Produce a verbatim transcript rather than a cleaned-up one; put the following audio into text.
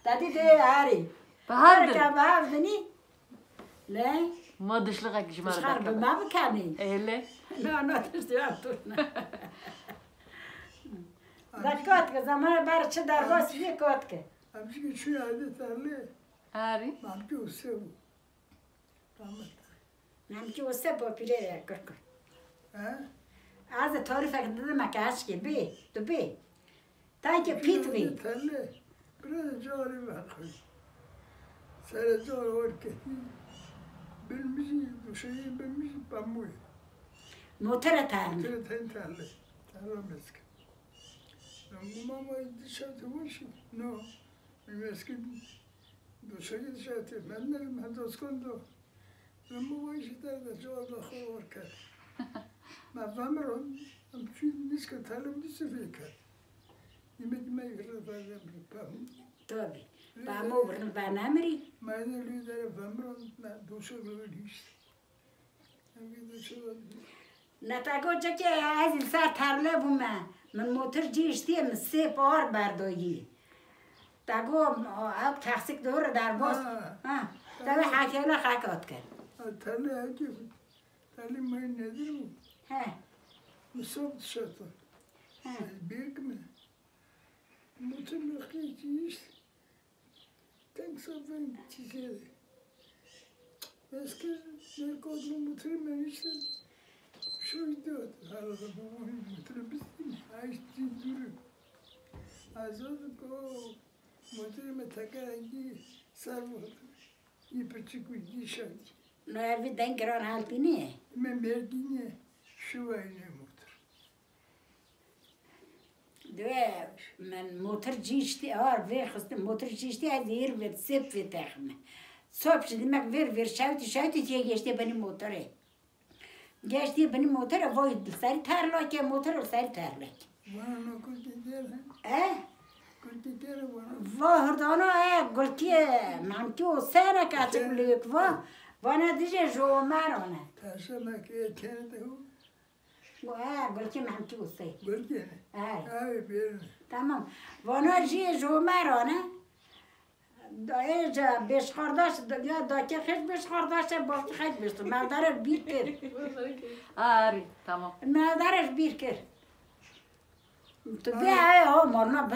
Te dî dê herî. Bi hev din. Herka bi hev dinî. Lê. Ma dişliqek ji me re derkeve. Dişxar bi me bikenî. Ê lê. Na, na, tiştî ya tu ne. Ve kot ke, zamanê ber çi derbas yê kot ke. Em jî çû erdê terlê. Herî. Mamkî û sê bû. Rahmet. Namkî wese popîre ye, kirk. He? Ez ê tarîfek didime ke eşkê bê, tu bê. Taykê pît bê. Terle, biraz carê vexwe. Sere car or ketî. Bilmijî, duşeyê bilmijî pamûyê. Motere terle. Motere ten terle. Terle meske. Renguma ma dişa te weşî. No. Meske. Duşeyê dişa te. Men ne, men doskon do. Min bo vay ji te de cewab da xwe war kir. Me vemiron, em çûn nîske telim dî sifê kir. Yemek me yirli verdim pahû. Tabii. Pahû birni ben emri. Me ne lü dere vemiron, me doşe gülü hiç. Em bir de şey oldu. Netego ceke ez li ser terle bûme. Min motor cî hiştiye, min sê par berdoyî. Te got, ew taksik dor derbas. Ha. Ha. Te wê hekêle xekat kir. Ha, terle hekî, terle mayî nedir bû? He. Misab dişata. He. Bêk mi? Motor mi xî cî hişt. Teng safên çîçe de. Ez kir, ber kot min motorê me niştin. Şoy dot. Hala da babamın motorê bistin. Ay, duru. Azad ko motorê me tekerengî ser bû. Yî piçik û yî şandî. No evî deng giran haltî ne? Me mergîne şuwayne motor. Dê min motor cîştî, ar vê xistin, motor cîştî, ez êr vê sêp vê texme. Sop ji dimek vêr vêr şewtî, şewtî tê geştê binî motorê. Geştê binî motorê, voy li serî terlakê, motor li serî terlakê. Vana no kurkê gêr he? E? Kurkê gêr e vana. Va hurdana e, gulkê, memkî û sene kaçik lük va. Vana dije jomerane. Perşembe kê kene de hu. Got, he, gulkê Memkî Usê. Gulkê ne? He. Ay, bêrine. Tamam. Vana jî ji Omeran e. Dayê ca bêşkardaş, ya dakê xeş bêşkardaş e, bavkî xeş bêştu. Mevdare bîr kir. Arî, tamam. Mevdare bîr kir. Tu bê, he, ho, morna